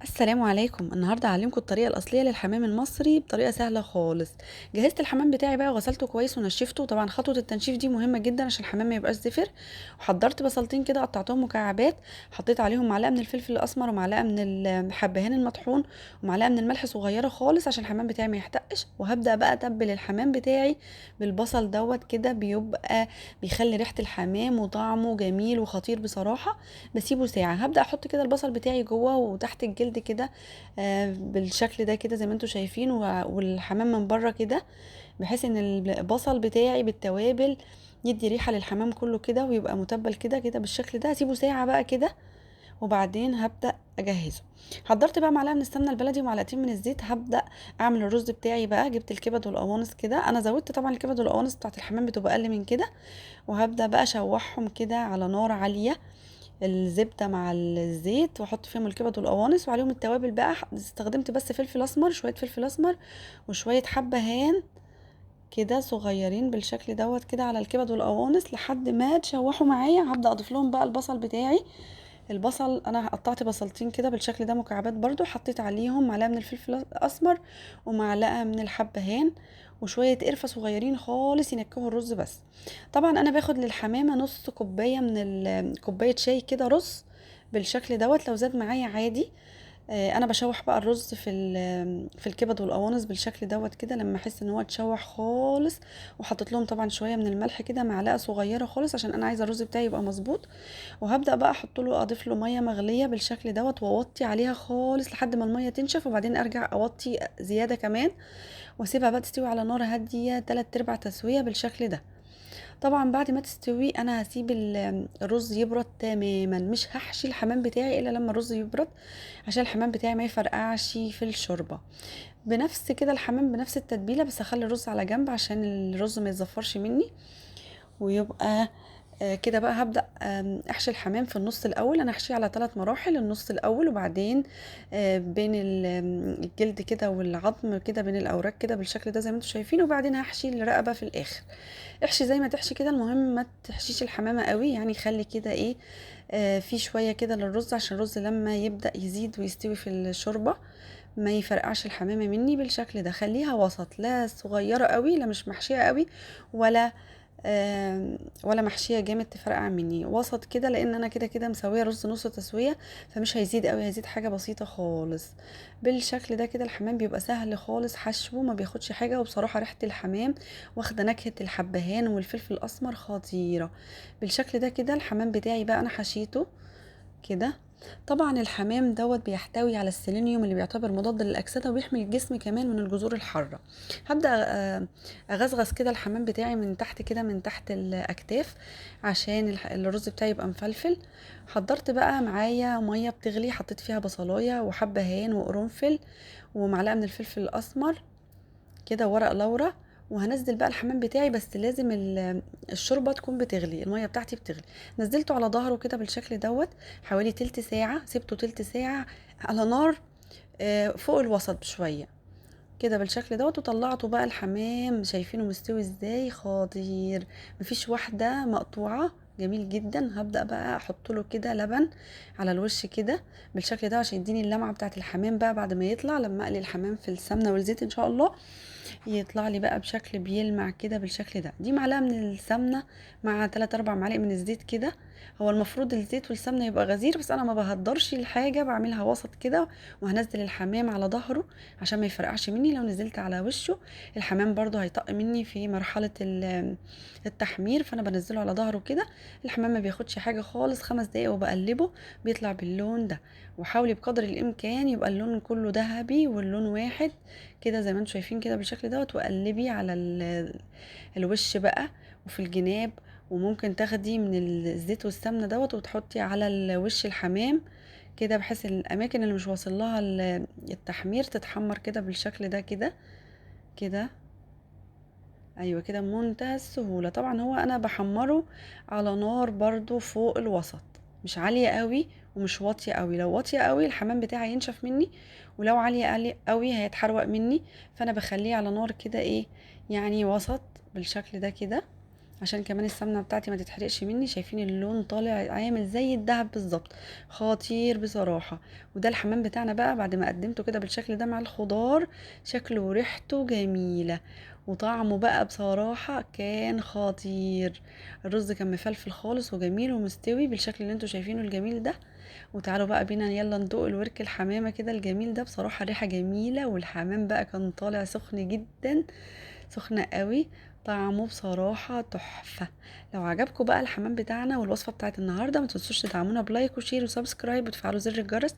السلام عليكم. النهارده هعلمكم الطريقة الاصلية للحمام المصري بطريقة سهلة خالص. جهزت الحمام بتاعي بقى وغسلته كويس ونشفته، طبعا خطوة التنشيف دي مهمة جدا عشان الحمام ما يبقاش زفر. وحضرت بصلتين كده قطعتهم مكعبات، حطيت عليهم معلقه من الفلفل الاسمر ومعلقة من الحبهان المطحون ومعلقة من الملح صغيرة خالص عشان الحمام بتاعي ما يحتقش. وهبدا بقى اتبل الحمام بتاعي بالبصل دوت كده، بيبقى بيخلي ريحه الحمام وطعمه جميل وخطير بصراحة. بسيبه ساعة. هبدا احط كده البصل بتاعي جوه وتحت الجلد كده، بالشكل ده كده زي ما انتم شايفين، والحمام من بره كده، بحيث ان البصل بتاعي بالتوابل يدي ريحه للحمام كله كده ويبقى متبل كده كده بالشكل ده. هسيبه ساعة بقى كده وبعدين هبدا اجهزة. حضرت بقى معلقه من السمنة البلدي ومعلقتين من الزيت. هبدا اعمل الرز بتاعي بقى. جبت الكبد والقوانص كده، انا زودت طبعا الكبد والقوانص بتاعت الحمام بتبقى اقل من كده. وهبدا بقى اشوحهم كده على نار عالية، الزبدة مع الزيت، واحط فيهم الكبد والقوانص وعليهم التوابل بقى. استخدمت بس فلفل اسمر، شوية فلفل اسمر وشوية حبهان كده صغيرين بالشكل دوت كده على الكبد والقوانص لحد ما تشوحوا معايا. هبدا اضيف لهم بقى البصل بتاعي. البصل انا قطعت بصلتين كده بالشكل ده مكعبات برضو، حطيت عليهم معلقه من الفلفل الاسمر ومعلقة من الحبهان وشوية قرفه صغيرين خالص ينكهوا الرز بس. طبعا انا باخد للحمامه نص كوباية من كوباية شاي كده رز بالشكل دوت، لو زاد معايا عادي. انا بشوح بقى الرز في الكبد والقوانص بالشكل دوت كده لما احس ان هو اتشوح خالص، وحطيت لهم طبعا شوية من الملح كده معلقه صغيرة خالص عشان انا عايزه الرز بتاعي يبقى مظبوط. وهبدا بقى اضيف له مية مغليه بالشكل دوت واوطي عليها خالص لحد ما المية تنشف، وبعدين ارجع اوطي زيادة كمان واسيبها بقى تستوي على نار هادية 3/4 تسويه بالشكل ده. طبعا بعد ما تستوي انا هسيب الرز يبرد تماما، مش هحشي الحمام بتاعي الا لما الرز يبرد عشان الحمام بتاعي ما يفرقعش في الشوربة. بنفس كده الحمام بنفس التتبيله، بس هخلي الرز على جنب عشان الرز ما يتزفرش مني ويبقى كده. بقى هبدا، احشي الحمام في النص الاول. انا هحشيه على 3 مراحل، النص الاول وبعدين، بين الجلد كده والعظم كده بين الاوراق كده بالشكل ده زي ما انتم شايفين، وبعدين هحشي الرقبة في الاخر. احشي زي ما تحشي كده، المهم ما تحشيش الحمامة قوي، يعني خلي كده في شوية كده للرز عشان الرز لما يبدا يزيد ويستوي في الشوربة ما يفرقعش الحمامة مني بالشكل ده. خليها وسط، لا صغيرة قوي لا مش محشيه قوي ولا محشيه جامد تفرقع مني، وسط كده، لان انا كده كده مسويه رز نص تسويه فمش هيزيد قوي، هيزيد حاجة بسيطة خالص بالشكل ده كده. الحمام بيبقى سهل خالص حشوه، ما بياخدش حاجة، وبصراحة ريحه الحمام واخده نكهة الحبهان والفلفل الاسمر خطيرة بالشكل ده كده. الحمام بتاعي بقى انا حشيته كده. طبعا الحمام دوت بيحتوي على السيلينيوم اللي بيعتبر مضاد للاكسده وبيحمي الجسم كمان من الجذور الحارة. هبدا اغزغز كده الحمام بتاعي من تحت كده، من تحت الاكتاف عشان الرز بتاعي يبقى مفلفل. حضرت بقى معايا مية بتغلي، حطيت فيها بصلايه وحبهان وقرنفل ومعلقة من الفلفل الاسمر كده ورق لورا، وهنزل بقى الحمام بتاعي. بس لازم الشوربة تكون بتغلي، المية بتاعتي بتغلي. نزلته على ظهره كده بالشكل دوت حوالي تلت ساعة، سبته تلت ساعة على نار، فوق الوسط بشوية كده بالشكل دوت. وطلعته بقى الحمام، شايفينه مستوي ازاي، خطير، مفيش واحدة مقطوعة، جميل جدا. هبدا بقى احط له كده لبن على الوش كده بالشكل ده عشان يديني اللمعة بتاعه الحمام بقى بعد ما يطلع. لما اقلي الحمام في السمنة والزيت ان شاء الله يطلع لي بقى بشكل بيلمع كده بالشكل ده. دي معلقه من السمنة مع 3-4 معالق من الزيت كده. هو المفروض الزيت والسمنه يبقى غزير، بس انا ما بهدرش الحاجة، بعملها وسط كده. وهنزل الحمام على ظهره عشان ما يفرقعش مني، لو نزلت على وشه الحمام برضو هيطق مني في مرحلة التحمير، فانا بنزله على ظهره كده. الحمام ما بياخدش حاجة خالص، 5 دقايق وبقلبه بيطلع باللون ده. وحاولي بقدر الامكان يبقى اللون كله ذهبي واللون واحد كده زي ما انتم شايفين كده بالشكل دوت. وقلبي على الوش بقى وفي الجناب، وممكن تاخدي من الزيت والسمنه دوت وتحطي على الوش الحمام كده، بحيث الاماكن اللي مش واصل لها التحمير تتحمر كده بالشكل ده كده كده. ايوه كده بمنتهى السهولة. طبعا هو انا بحمره على نار برضو فوق الوسط، مش عالية قوي ومش واطية قوي. لو واطية قوي الحمام بتاعي ينشف مني، ولو عالية قوي هيتحروق مني، فانا بخليه على نار كده ايه يعني وسط بالشكل ده كده. عشان كمان السمنة بتاعتي ما تتحرقش مني. شايفين اللون طالع عامل زي الدهب بالظبط، خطير بصراحة. وده الحمام بتاعنا بقى بعد ما قدمته كده بالشكل ده مع الخضار، شكله وريحته جميلة وطعمه بقى بصراحة كان خطير. الرز كان مفلفل خالص وجميل ومستوي بالشكل اللي انتوا شايفينه الجميل ده. وتعالوا بقى بينا يلا ندوق الورك الحمامة كده الجميل ده، بصراحة ريحه جميلة، والحمام بقى كان طالع سخن جدا، سخن قوي، طعمه بصراحة تحفة. لو عجبكم بقى الحمام بتاعنا والوصفة بتاعت النهاردة، ما تنسوش تدعمونا ب like و share و subscribe وتفعلوا زر الجرس.